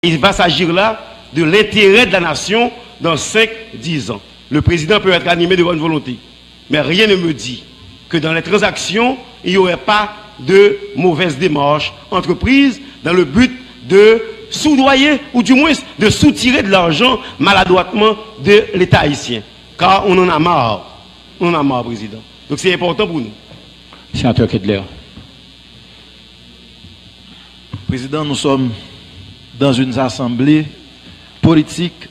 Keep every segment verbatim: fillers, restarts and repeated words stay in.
Il va s'agir là de l'intérêt de la nation dans cinq, dix ans. Le président peut être animé de bonne volonté, mais rien ne me dit que dans les transactions, il n'y aurait pas de mauvaise démarche entreprise dans le but de soudoyer ou du moins de soutirer de l'argent maladroitement de l'État haïtien. Car on en a marre. On en a marre, Président. Donc c'est important pour nous. Sénateur Kedler. Président, nous sommes dans une assemblée politique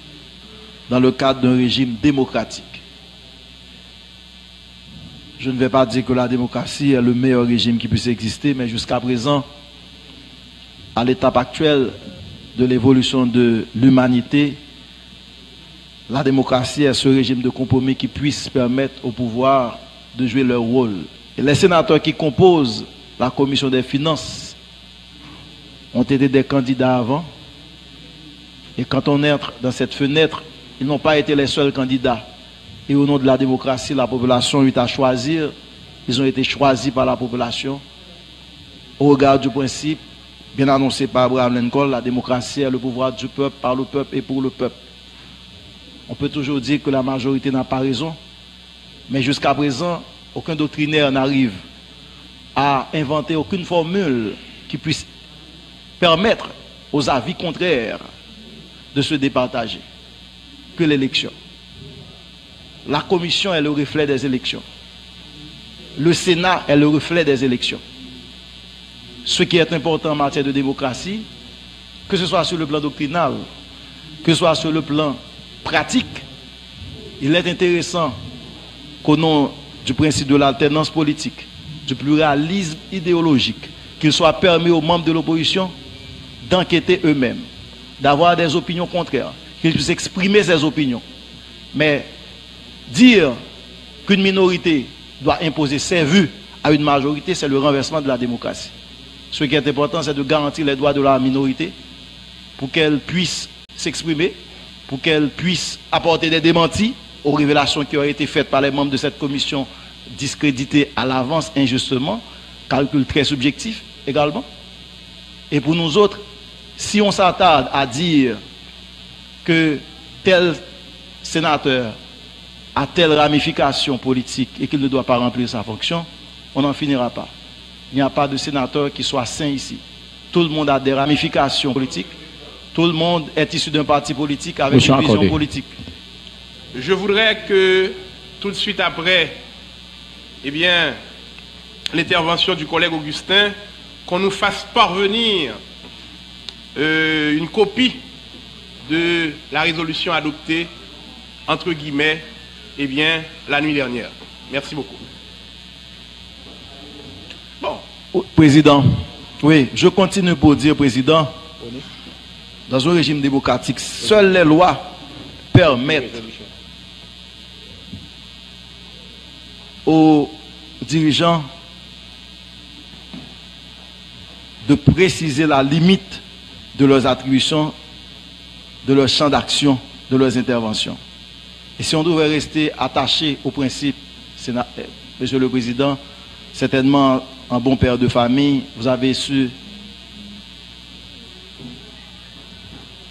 dans le cadre d'un régime démocratique. Je ne vais pas dire que la démocratie est le meilleur régime qui puisse exister, mais jusqu'à présent, à l'étape actuelle de l'évolution de l'humanité, la démocratie est ce régime de compromis qui puisse permettre au pouvoir de jouer leur rôle. Et les sénateurs qui composent la commission des finances ont été des candidats avant. Et quand on entre dans cette fenêtre, ils n'ont pas été les seuls candidats. Et au nom de la démocratie, la population eut à choisir. Ils ont été choisis par la population au regard du principe bien annoncé par Abraham Lincoln, la démocratie est le pouvoir du peuple, par le peuple et pour le peuple. On peut toujours dire que la majorité n'a pas raison, mais jusqu'à présent, aucun doctrinaire n'arrive à inventer aucune formule qui puisse permettre aux avis contraires de se départager. Que l'élection. La commission est le reflet des élections. Le Sénat est le reflet des élections. Ce qui est important en matière de démocratie, que ce soit sur le plan doctrinal, que ce soit sur le plan pratique, il est intéressant qu'au nom du principe de l'alternance politique, du pluralisme idéologique, qu'il soit permis aux membres de l'opposition d'enquêter eux-mêmes, d'avoir des opinions contraires, qu'ils puissent exprimer ces opinions. Mais dire qu'une minorité doit imposer ses vues à une majorité, c'est le renversement de la démocratie. Ce qui est important, c'est de garantir les droits de la minorité pour qu'elle puisse s'exprimer, pour qu'elle puisse apporter des démentis aux révélations qui ont été faites par les membres de cette commission discréditée à l'avance injustement, calcul très subjectif également. Et pour nous autres, si on s'attarde à dire que tel sénateur a telle ramification politique et qu'il ne doit pas remplir sa fonction, on n'en finira pas. Il n'y a pas de sénateur qui soit saint ici. Tout le monde a des ramifications politiques. Tout le monde est issu d'un parti politique avec une vision politique. Je voudrais que tout de suite après, eh bien, l'intervention du collègue Augustin, qu'on nous fasse parvenir euh, une copie de la résolution adoptée, entre guillemets, eh bien, la nuit dernière. Merci beaucoup. Bon. Président, oui, je continue pour dire, Président, dans un régime démocratique, seules les lois permettent aux dirigeants de préciser la limite de leurs attributions, de leur champ d'action, de leurs interventions. Et si on devait rester attaché au principe, Sénat, euh, Monsieur le Président, certainement en bon père de famille, vous avez su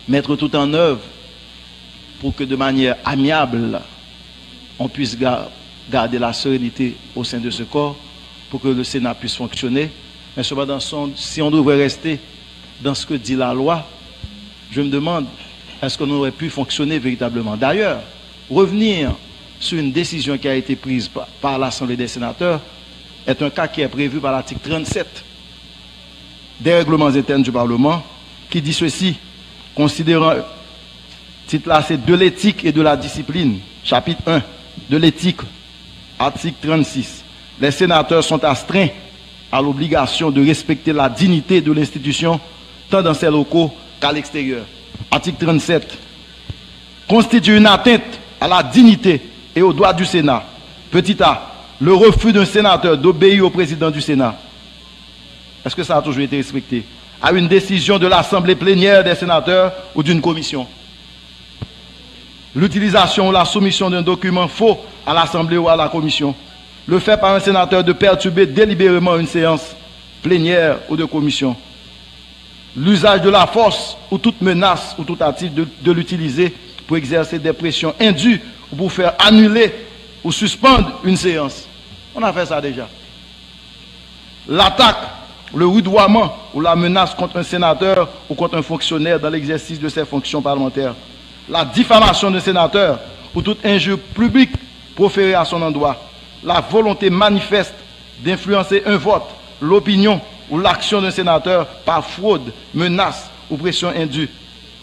mettre tout en œuvre pour que de manière amiable, on puisse ga- garder la sérénité au sein de ce corps, pour que le Sénat puisse fonctionner. Mais cependant, si on, si on devrait rester dans ce que dit la loi, je me demande, est-ce qu'on aurait pu fonctionner véritablement? D'ailleurs, revenir sur une décision qui a été prise par, par l'Assemblée des sénateurs est un cas qui est prévu par l'article trente-sept des règlements internes du Parlement, qui dit ceci, considérant, titre là, c'est de l'éthique et de la discipline, chapitre un, de l'éthique, article trente-six. Les sénateurs sont astreints à l'obligation de respecter la dignité de l'institution, tant dans ses locaux qu'à l'extérieur. Article trente-sept constitue une atteinte à la dignité et aux droits du Sénat. Petit a, le refus d'un sénateur d'obéir au président du Sénat, est-ce que ça a toujours été respecté? À une décision de l'Assemblée plénière des sénateurs ou d'une commission. L'utilisation ou la soumission d'un document faux à l'Assemblée ou à la commission. Le fait par un sénateur de perturber délibérément une séance plénière ou de commission. L'usage de la force ou toute menace ou toute tentative de, de l'utiliser pour exercer des pressions indues ou pour faire annuler ou suspendre une séance. On a fait ça déjà. L'attaque, le rudoiement ou la menace contre un sénateur ou contre un fonctionnaire dans l'exercice de ses fonctions parlementaires. La diffamation d'un sénateur ou toute injure publique proférée à son endroit. La volonté manifeste d'influencer un vote, l'opinion ou l'action d'un sénateur par fraude, menace ou pression indue.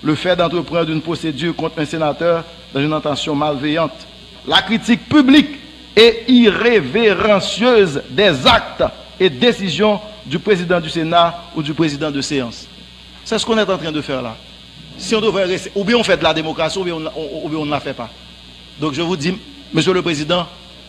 Le fait d'entreprendre une procédure contre un sénateur dans une intention malveillante. La critique publique et irrévérencieuse des actes et décisions du président du Sénat ou du président de séance. C'est ce qu'on est en train de faire là. Si on devrait rester, ou bien on fait de la démocratie, ou bien on, on- ou bien on ne la fait pas. Donc je vous dis, Monsieur le Président,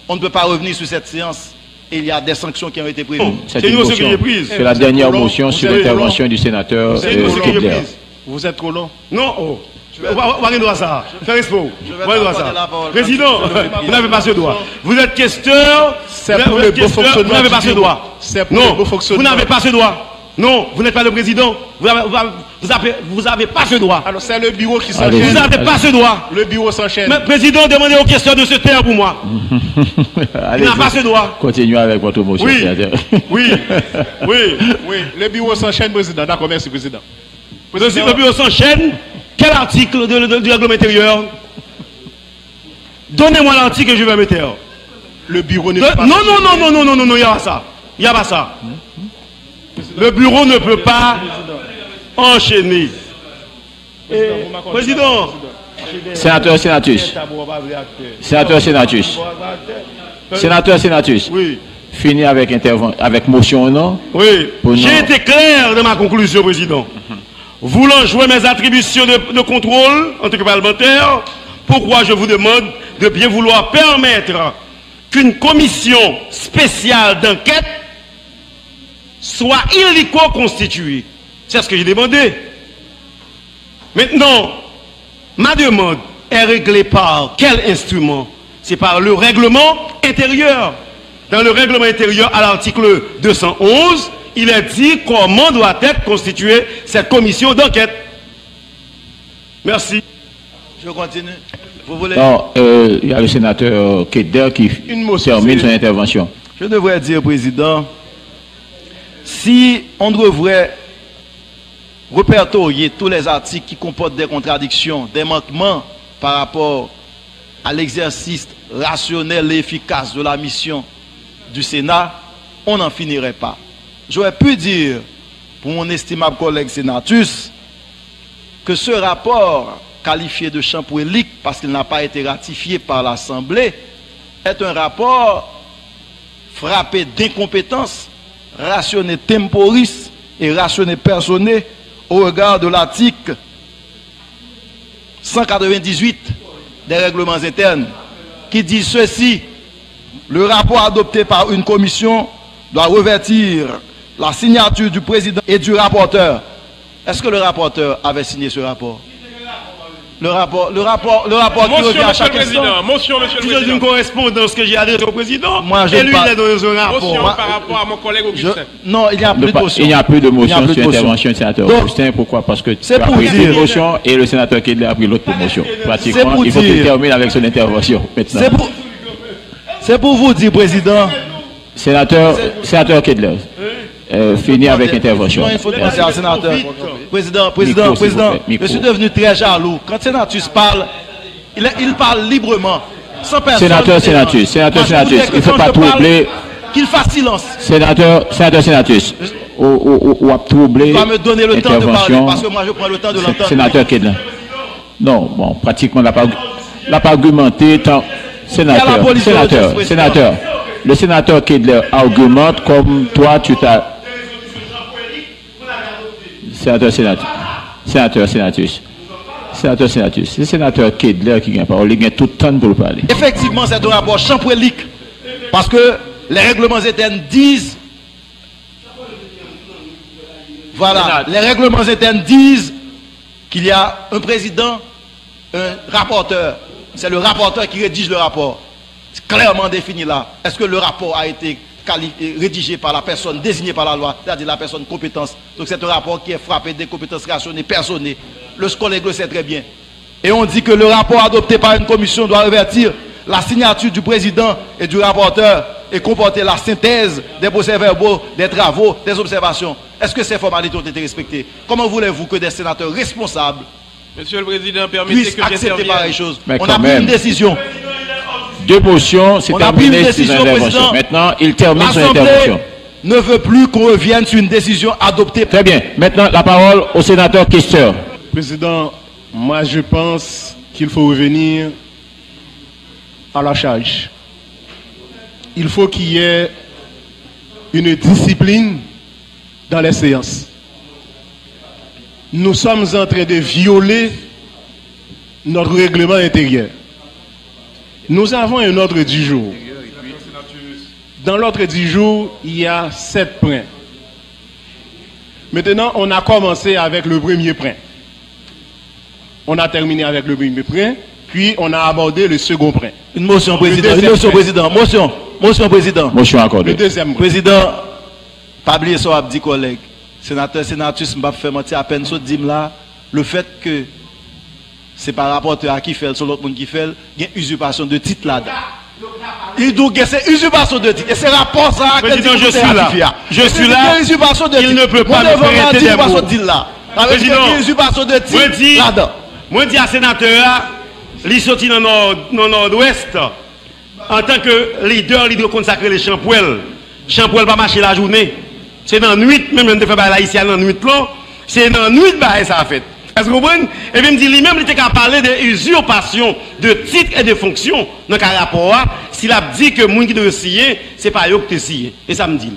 on ne peut pas revenir sur cette séance et il y a des sanctions qui ont été prévues. C'est une motion. C'est la dernière motion sur l'intervention du sénateur, euh, Kedler. Vous êtes trop long. Non, oh. Ou pa, ou pa gen dwa sa. Fè respè w. Ou pa gen dwa sa. Président, vous n'avez pas ce droit. Vous êtes questeur. C'est pour le bon fonctionnement du bureau. Vous n'avez pas ce droit. C'est pour le bon fonctionnement. Non, vous n'avez pas ce droit. Non, vous n'êtes pas le président. Vous avez, vous avez, vous avez, vous avez pas ce droit. Alors, c'est le bureau qui s'enchaîne. Vous n'avez pas ce droit. Le bureau s'enchaîne. Mais, président, demandez au questeur de se taire pour moi. Il n'a pas ce droit. Continuez avec votre motion, sénateur. Oui, oui, oui. Le bureau s'enchaîne, président. D'accord, merci, président. Président, le bureau s'enchaîne. Quel article de, de, du règlement intérieur? Donnez-moi l'article et je vais me taire. Le bureau ne peut pas. Non, non, non, non, non, non, non, non, il n'y a pas ça. Il n'y a pas ça. Le bureau ne peut pas enchaîner. Eh, président. Sénateur Senatus. Sénateur Senatus. Sénateur Senatus. Oui. Fini avec interven- avec motion, non? Oui. J'ai été clair dans ma conclusion, président. Voulant jouer mes attributions de, de contrôle en tant que parlementaire, pourquoi je vous demande de bien vouloir permettre qu'une commission spéciale d'enquête soit illico constituée? C'est ce que j'ai demandé. Maintenant, ma demande est réglée par quel instrument? C'est par le règlement intérieur. Dans le règlement intérieur, à l'article deux cent onze, il est dit comment doit être constituée cette commission d'enquête. Merci. Je continue. Vous voulez? Non, euh, il y a le sénateur Kedler qui termine son intervention. Je devrais dire, Président, si on devrait répertorier tous les articles qui comportent des contradictions, des manquements par rapport à l'exercice rationnel et efficace de la mission du Sénat, on n'en finirait pas. J'aurais pu dire, pour mon estimable collègue Senatus, que ce rapport, qualifié de champouélique parce qu'il n'a pas été ratifié par l'Assemblée, est un rapport frappé d'incompétence, rationné temporis et rationné personae au regard de l'article cent quatre-vingt-dix-huit des règlements internes, qui dit ceci: le rapport adopté par une commission doit revêtir la signature du président et du rapporteur. Est-ce que le rapporteur avait signé ce rapport? Le rapport, le rapport, le rapport qui revient à chaque instant. Motion, Monsieur le Président. Motion, Monsieur le Président. C'est une correspondance que j'ai adressée au président. Moi, je ne parle, et lui, il est dans un rapport. Motion par rapport à mon collègue Augustin. Non, il n'y a plus de motion. Il n'y a plus de motion sur intervention du sénateur Augustin. Pourquoi? Parce que tu as pris une motion et le sénateur Kedler a pris l'autre pour motion. Pratiquement, il faut qu'il termine avec son intervention maintenant. C'est pour, c'est pour vous dire, Président. Sénateur, sénateur Kedler, euh, fini avec intervention. Non, il faut demander à sénateur. Président, président, président, je suis devenu très jaloux. Quand Senatus parle, il, il parle librement, sans personne. Sénateur Senatus, sénateur Senatus, il faut pas troubler. Qu'il fasse silence. Sénateur, sénateur Senatus, ou, ou, ou, ou ap trouble entèvansyon sénateur Kedler. Non, bon, pratikman l ap, l ap agimante tan, senatè, senatè, senatè, le sénateur Kedler argumente comme toi tu t'as, senatè, senatè, senatè, senatè, senatè, se senatè Kedler ki gen pawòl, li gen tout tan pou l pale. Effectivement, c'est un rapport champouélique, parce que les règlements internes disent, voilà, les règlements internes disent qu'il y a un président, un rapporteur. C'est le rapporteur qui rédige le rapport. C'est clairement défini là. Est-ce que le rapport a été quali- euh, rédigé par la personne désignée par la loi, c'est-à-dire la personne compétence. Donc c'est un rapport qui est frappé d'incompétence rationnée, personne. Le collègue le sait très bien. Et on dit que le rapport adopté par une commission doit revêtir la signature du président et du rapporteur et comporter la synthèse des procès-verbaux, des travaux, des observations. Est-ce que ces formalités ont été respectées? Comment voulez-vous que des sénateurs responsables Monsieur le Président, permettez puissent que accepter j'intervienne. Pareille chose? Mais On a quand pris une même. Décision. Deux motions, c'est On a pris une terminé ces décision, interventions. Président. Maintenant, il termine son L'Assemblée intervention. Ne veut plus qu'on revienne sur une décision adoptée. Très bien. Maintenant, la parole au sénateur Kester. Président, moi je pense qu'il faut revenir à la charge. Il faut qu'il y ait une discipline dans les séances. Nous sommes en train de violer notre règlement intérieur. Nous avons un ordre du jour. Dans l'ordre du jour, il y a sept points. Maintenant, on a commencé avec le premier point. On a terminé avec le premier point, puis on a abordé le second point. Une motion, Président. Une motion, Président. Motion. Motion, Président. Motion accordée. Le deuxième point. Président, pa bliye sa w ap di, kòlèg. Senatè Senatus, m p ap fè manti, apèn sot di m la, le fait que se pa rapòtè a ki fè l, se lòt moun ki fè l, gen izipasyon de tit ladan. Li di w gen se izipasyon de tit. E se rapò sa a ke di Président, je suis là. Je suis là. Il ne peut pas me faire taire des mots. Mwen devan m la di w pa sot di l la. Sa vle di gen izipasyon de tit ladan. Mwen di a senatè a, li soti nan nò, nan nòdwès, antanke lidè, li dwe konn sa k rele chanpwèl. Chanpwèl pa mache lajounen. Se nan nwit, menm jan n te fè bagay la isi a nan nwit lan, se nan nwit bagay sa a fèt. Èske w konprann? Ebyen, m di li menm, li te ka pale de usurpation de titre et de fonction nan ka rapò a, si l ap di ke moun ki dwe siyen, se pa yo ki te siyen. E sa m di l.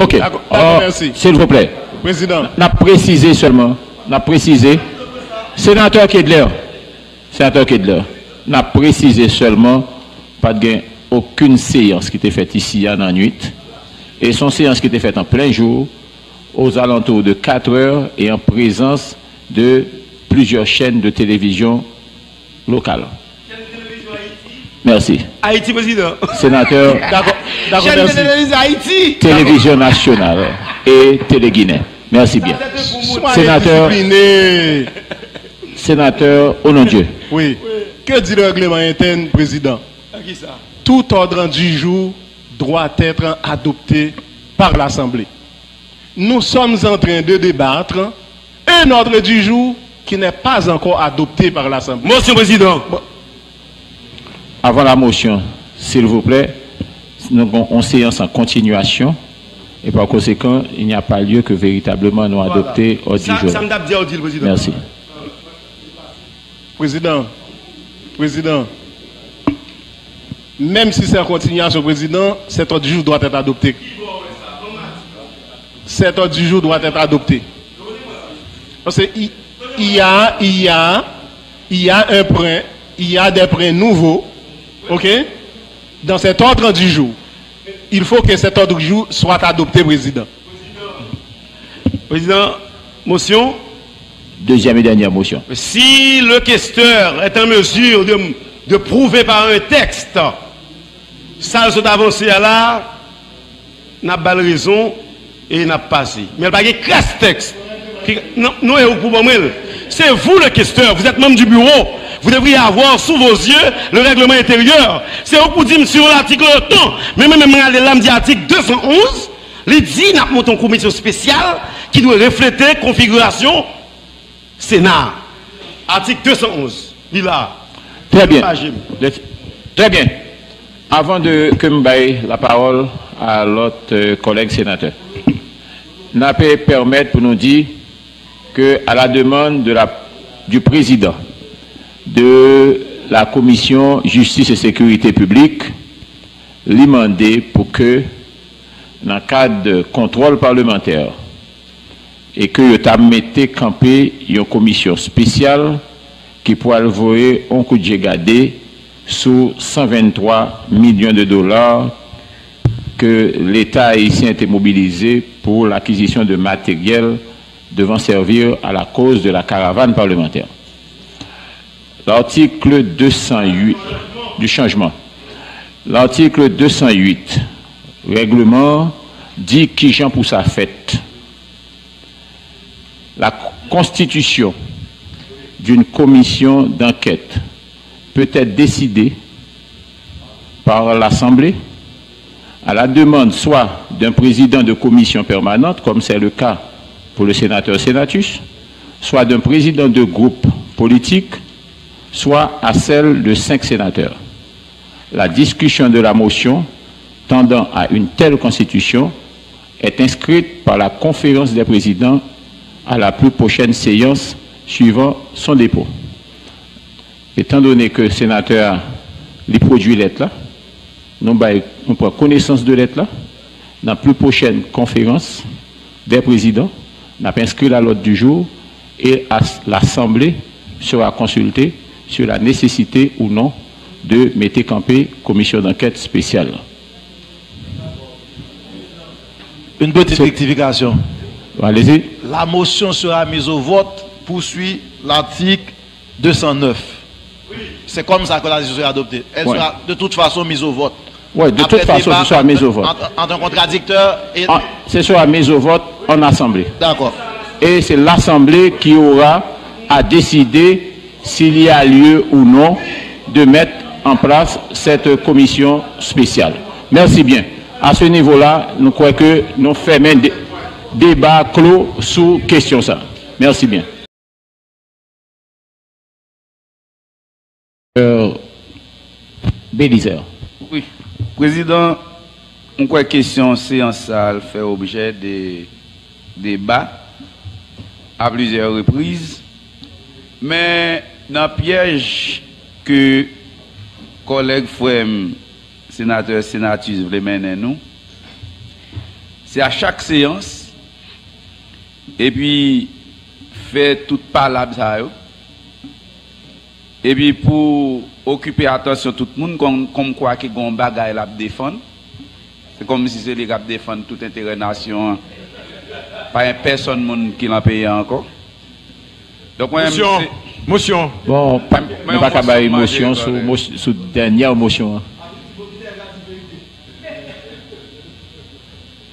Ok. Dakò, dakò, mèsi. Silvouplè. Prezidan. N ap presize sèlman. N ap presize. Senatè Kedler. Senatè Kedler, n ap presize sèlman, pa t gen okenn seyans ki te fèt isi a nan nwit. E se yon seyans ki te fèt an plen jou, aux alentours de quatre heures et en présence de plusieurs chaînes de télévision locales. Mèsi. Ayiti, Prezidan. Senatè. Dakò, dakò, mèsi. Televizyon Nasyonal e Tele Ginen. Mèsi byen. Senatè. Senatè Onondieu. Wi. Que dit le règlement interne, Président? Tout ordre du jour doit être adopté par l'Assemblée. Nous sommes en train de débattre un ordre du jour qui n'est pas encore adopté par l'Assemblée. Motion, Président. Bon. Avant la motion, s'il vous plaît, nous avons une séance en continuation et par conséquent, il n'y a pas lieu que véritablement nous adopter ordre du jour. Sa, sa m t ap di a w di l, Prezidan. Merci. Prezidan, Prezidan, menm si se an kontinyasyon, Prezidan, cet ordre du jour doit être adopté. Cet ordre du jour doit être adopté. Parce que il, il y a, il y a, il y a un point, il y a des points nouveaux, ok, dans cet ordre du jour. Il faut que cet ordre du jour soit adopté, Président. Président, motion. Deuxième et dernière motion. Si le questeur est en mesure de, de prouver par un texte sa l sot avanse a la, n ap ba l rezon e n ap pase. Men l pa gen kras tèks. Ki, non, non, e ou k pou ban mwen l. C'est vous le questeur, vous êtes membre du bureau. Vous devriez avoir sous vos yeux le règlement intérieur. Se ou k pou di m si yon latik lan tan. Men mwen menm, mwen rale la, m di atik de san onz, li di n ap monte yon komisyon espesyal ki dwe reflete konfigirasyon Sena a. Atik de san onz, li la a. Très bien. Pataje m. Très bien. Avant de, que m bay la parole à l'autre, euh, collègue sénateur, n ap pèmèt pou nou di que, à la demande de la, du président de la commission justice et sécurité publique, li mande pou ke, nan kad kontwòl palmantè, e ke yo ta mete kanpe yon komisyon espesyal ki pral voye yon kout je gade sou san venntwa milyon de dola ke Leta ayisyen te mobilize pour l'acquisition de matériel devant servir à la cause de la caravane parlementaire. L'article deux cent huit du changement. L'article deux cent huit, Règleman di kijan pou sa fèt. La constitution d'une commission d'enquête peut être décidée par l'Assemblée à la demande soit d'un président de commission permanente, comme c'est le cas pour le sénateur Senatus, soit d'un président de groupe politique, soit à celle de cinq sénateurs. La discussion de la motion tendant à une telle constitution est inscrite par la conférence des présidents à la plus prochaine séance suivant son dépôt. Étant donné que sénateur a li pwodui lèt la, nou bay, nou pran konesans de lèt la, nan pli pwochèn konferans dè prezidan, n ap enskri l a lòd di jou e as-, lasanble sera consultée sur la nécessité ou non de mete kanpe komisyon d'ankèt espesyal la. Une petite rectification. Allez-y. La motion sera mise au vote, poursuit l'article deux cent neuf. C'est comme ça que la décision sera adoptée. Elle Ouais. Sera de toute façon mise au vote. Oui, de toute façon, ce sera mis au vote. Entre, entre un contradicteur et... Ah, ce sera mis au vote en assemblée. D'accord. Et c'est l'Assemblée qui aura à décider s'il y a lieu ou non de mettre en place cette commission spéciale. Merci bien. À ce niveau-là, nou kwè ke nou fèmen dé-, deba klo sou kesyon sa. Merci bien. Euh, Belizaire. Wi. Prezidan, m kwè kesyon seyans sa al fè objè de deba a plizyè repriz, men nan pyèj ke kòlèg frè m senatè Senatus vle mennen nou, se a chak seyans epi fè tout palab sa yo, epi pou okipe atansyon tout moun kòm, kòmkwa ke gen yon bagay l ap defann. Se kòmsi se li k ap defann tout enterè nasyon an. Pa gen pèsonn moun ki lan peyi an ankò. Donk mwen menm Mosyon, se mosyon. Bon, pa, Mwen nou pa ka yon bay mosyon mosyon mande, sou, tande. mos- sou dènyè mosyon an.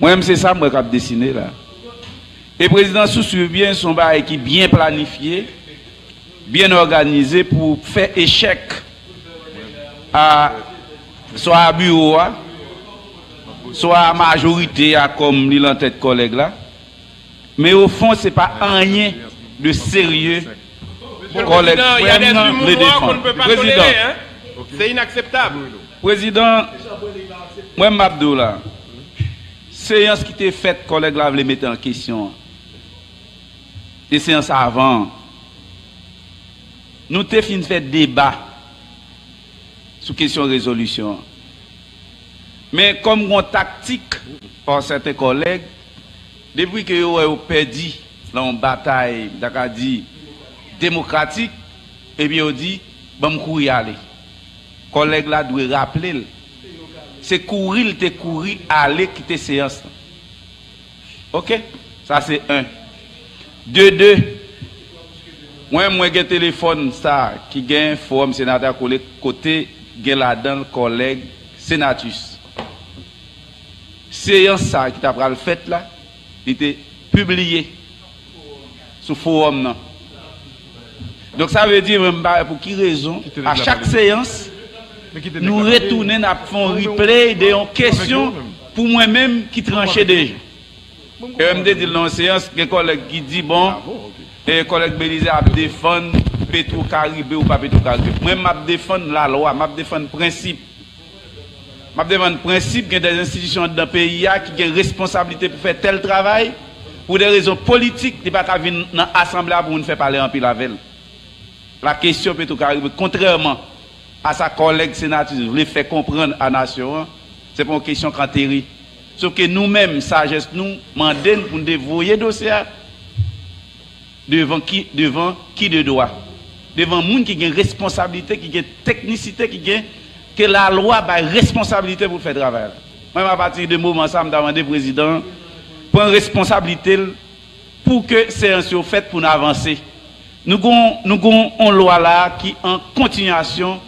Mwen menm se sa m wè k ap desine la. E prezidan, si w swiv byen, se yon bagay ki byen planifye, byen òganize pou fè echèk a swa a biwo a, swa a majorite a kòm li lan tèt kòlèg la. Men o fon, se pa anyen de serye kòlèg frè m nan vle defann. Prezidan, C'est inacceptable. Prezidan, mwen m ap di w la, seyans ki te fèt kòlèg la vle mete an kesyon an, e seyans avan an, nou te fin fè deba sou kesyon rezolisyon an. Men kòm gen yon taktik pa sèten kòlèg, depi ke yo wè yo pèdi lan yon batay, m ta ka di, demokratik, epi yo di, ban m kouri ale. Kòlèg la dwe raple l, se kouri l te kouri ale kite seyans lan. Oke? Sa se en. De de, mwen, mwen gen telefòn sa ki gen fowòm senatè kole kote gen ladan l kòlèg Senatus. Seyans sa ki ta pral fèt la, li te pibliye sou fowòm nan. Donk sa vle di, mwen m pa wè pou ki rezon, a chak seyans, nou retounen n ap fè yon replay de yon kesyon pou mwen menm ki tranche deja. E m te di l nan yon seyans, gen kòlèg ki di, bon, e kòlèg Belize ap defann Petro Karibe ou pa Petro Karibe. Mwen, m ap defann lalwa, m ap defann prensip. M ap defann prensip, gen de enstitisyon anndan peyi a ki gen responsablite pou fè tèl travay, pou de rezon politik, li pa ka vin nan asanble a pou moun fè pale anpil avè l. La kesyon Petro Karibe, kontrèman a sa kòlèg Senatus vle fè konprann a nasyon an, se pa yon kesyon k antere. Sof ke nou menm, sajès nou mande n pou n te voye dosye a devan ki, devan ki de dwa? Devan moun ki gen responsablite, ki gen teknisite, ki gen, ke lalwa bay responsablite pou l fè travay la. Mwen, apati de moman sa, m ta mande prezidan an pran responsablite l pou ke seyans yo fèt pou n avanse. Nou gon, nou gon yon lwa la ki an kontinyasyon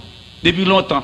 depi lontan.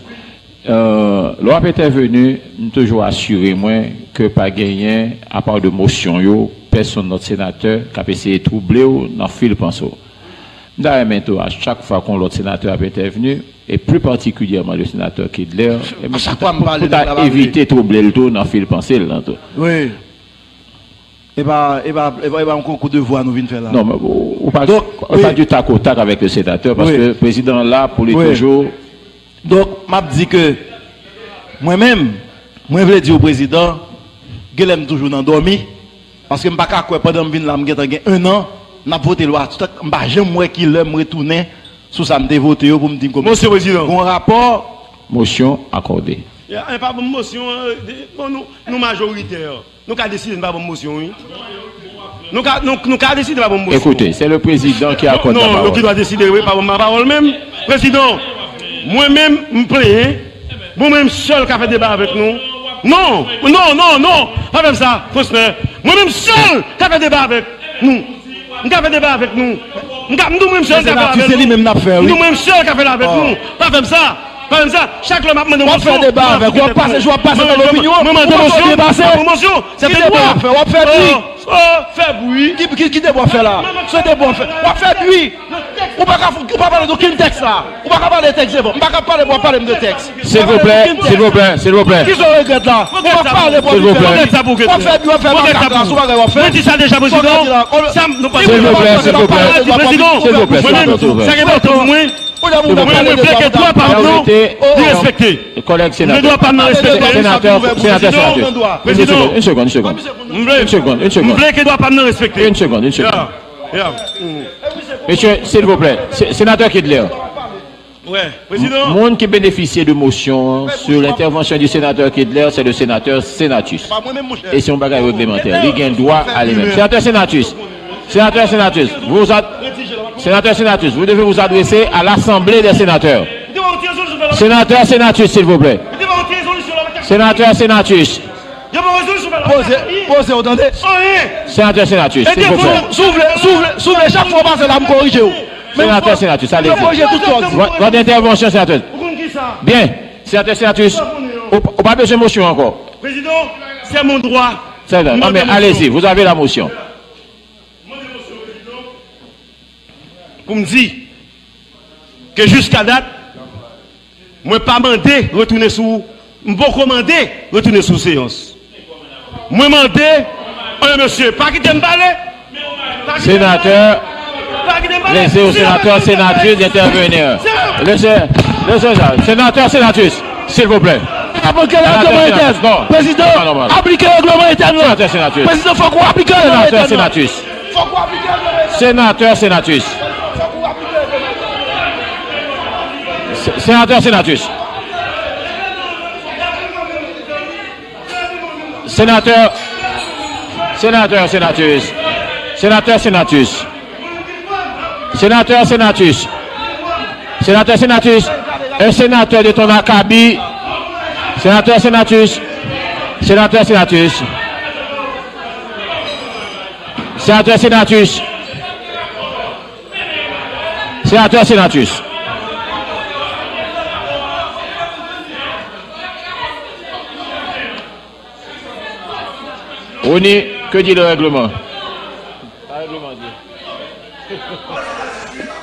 Santos. Euh, lè w ap entèveni, m toujou asire mwen ke pa genyen, apa de mosyon yo, pèsonn lòt senatè k ap eseye twouble w nan fil panse w. M ta renmen tou, a chak fwa ke yon lòt senatè ap entèvni, e pli patikilyèman le senatè Kedler, e mwen pou ta, pou ta evite twouble l tou nan fil panse l lan tou. Wi. E pa, e pa, e pa, e pa yon konkou de vwa nou vin fè la. Non, men ou, ou pa, donk, ou pa du tac au tac avec le sénateur, paske prezidan an la pou li toujou. Donk, m ap di ke mwen menm, mwen vle di w, prezidan, genlè m toujou nan dòmi, paske m pa ka kwè pandan m vin la, m gentan gen en an, n ap vote lwa, toutan m pa janm wè ki lè m retounen sou sa m te vote yo pou m di m konprann. Mosyon, prezidan. Gon rapò. Mosyon akòde. Ya, e pa bon mosyon, e, bon, nou, nou majoritè. Nou ka deside n pa ban m mosyon, wi. Nou ka, nou, nou ka deside pa ban m mosyon. Écoutez, c'est le président qui accorde la parole. Non, non, yo ki dwa deside, wi, pa ban m lapawòl menm. Prezidan, mwen menm, m plenyen. Bon, mwen menm sèl ka fè deba avèk nou. Non, non, non, non, pa fè m sa, Faustin. Mwen menm sèl ka fè deba avèk nou. M ka fè deba avèk nou. M ka, m di w mwen menm sèl ka fè l avèk nou. M di w mwen menm sèl ka fè l avèk nou. Pa fè m sa. Pa fè m sa. Chak lè m ap mande mosyon, w ap fè deba avèk, w ap pase jou, w ap pase nan lopinyon, ou pa konn debase. Ki deba w ap fè? W ap fè bri. Fè bri. Ki, ki, ki deba w ap fè la? Se deba w ap fè. W ap fè bri. Ou pa ka, ou pa pale de okenn tèks la. Ou pa ka pale de tèks devan. M pa ka pale, w ap pale m de tèks. Silvouplè, silvouplè, silvouplè. Kisa w regrèt la? Ou pa pale pou w fè bri, w ap fè makak la, sou bagay w ap fè. Mwen di sa deja, prezidan. Silvouplè, silvouplè. Prezidan, mwen menm, sa ki enpòtan pou mwen, mwen, mwen vle ke dwa pa m nan li respekte. Kòlèg senatè. Dwa pa m nan respekte. Senatè, senatè, senatè. Prezidan. Une seconde, une seconde. Une seconde, une seconde. M vle ke dwa pa m nan respekte. Une seconde, une seconde. Ya, ya. Mesye, silvouplè, se-, senatè Kedler. Wè, prezidan. Moun ki benefisye de mosyon an sou lentèvansyon di senatè Kedler, se le senatè Senatus. E se yon bagay reglemantè. Li gen dwa a li menm. Senatè Senatus. Senatè Senatus, vous ad-, Sénateur Senatus, vous devez vous adresser à l'Assemblée des sénateurs. Sénateur Senatus, s'il vous plaît. Sénateur Senatus. Poze, poze, w tande? Senatè Senatus, silvouplè. Si w vle, si w vle, si w vle, chak fwa w pase la, m korije w. Senatè Senatus, allez-y. Vo-, votre intervention, sénateur. Bien. Senatè Senatus, ou, ou pa bezwen mosyon ankò. Président, c'est mon droit. Senatè, non, mais allez-y, vous avez la motion. Pou m di ke jiska dat, mwen pa mande retounen sou, m poko mande retounen sou seyans. Mwen mande, oh, mesye, pa kite m pale. Pa kite m pale. Sénateur, pa kite m pale. Laissez au sénateur Senatus d'intervenir. Le sé-, le sé-, sénateur Senatus, s'il vous plaît. Aplike règleman entèn. Président, aplike règleman entèn lan. Senatè Senatus. Président, fòk ou aplike règleman entèn lan. Senatè Senatus. Fòk ou aplike règleman entèn lan. Senatè, senatrice. Se-, senatè, senatrice. Senatè, senatè, senatrice. Senatè, senatrice. Senatè, senatrice. Senatè, senatrice. Un sénateur de ton acabit. Senatè, senatrice. Senatè, senatrice. Senatè, senatrice. Senatè, senatrice. Rony, que dit le règlement?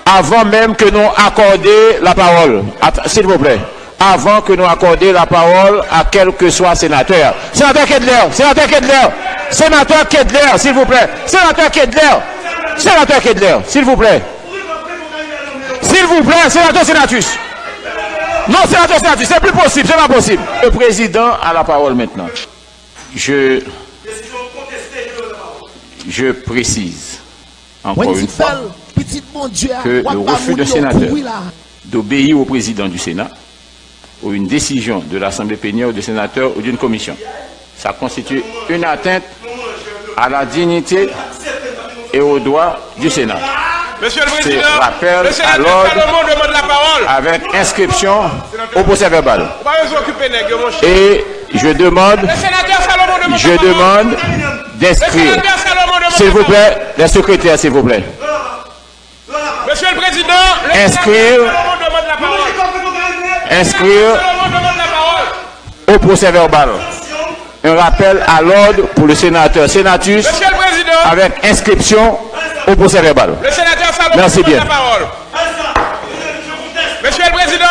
Avant même que nous accordions la parole, att-, s'il vous plaît, avant que nous accordions la parole à quel que soit sénateur. Sénateur Kedler, sénateur Kedler, sénateur Kedler, s'il vous plaît. Sénateur Kedler, sénateur Kedler, s'il vous plaît. S'il vous plaît, sénateur, sénatrice. Non, sénateur, sénatrice, c'est plus possible, c'est pas possible. Le président a la parole maintenant. Je, je précise encore une fois que le refus d'un sénateur d'obéir au président du Sénat ou une décision de l'Assemblée plénière ou des sénateurs ou d'une commission, ça constitue une atteinte à la dignité et aux droits du Sénat. Monsieur le Président, rappel à l'ordre avec inscription au procès-verbal. Et je demande, je demande d'inscrire, s'il vous plaît, les secrétaires, s'il vous plaît. Monsieur le Président, le sénateur Salomon demande la parole. Inscrire au procès-verbal. Un rappel à l'ordre pour le sénateur Senatus avec inscription au procès-verbal. Le sénateur Salomon demande la parole. Merci bien. Monsieur le Président,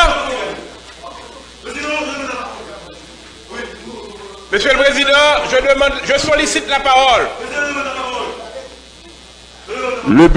Monsieur le Président, je demande, je sollicite la parole. Le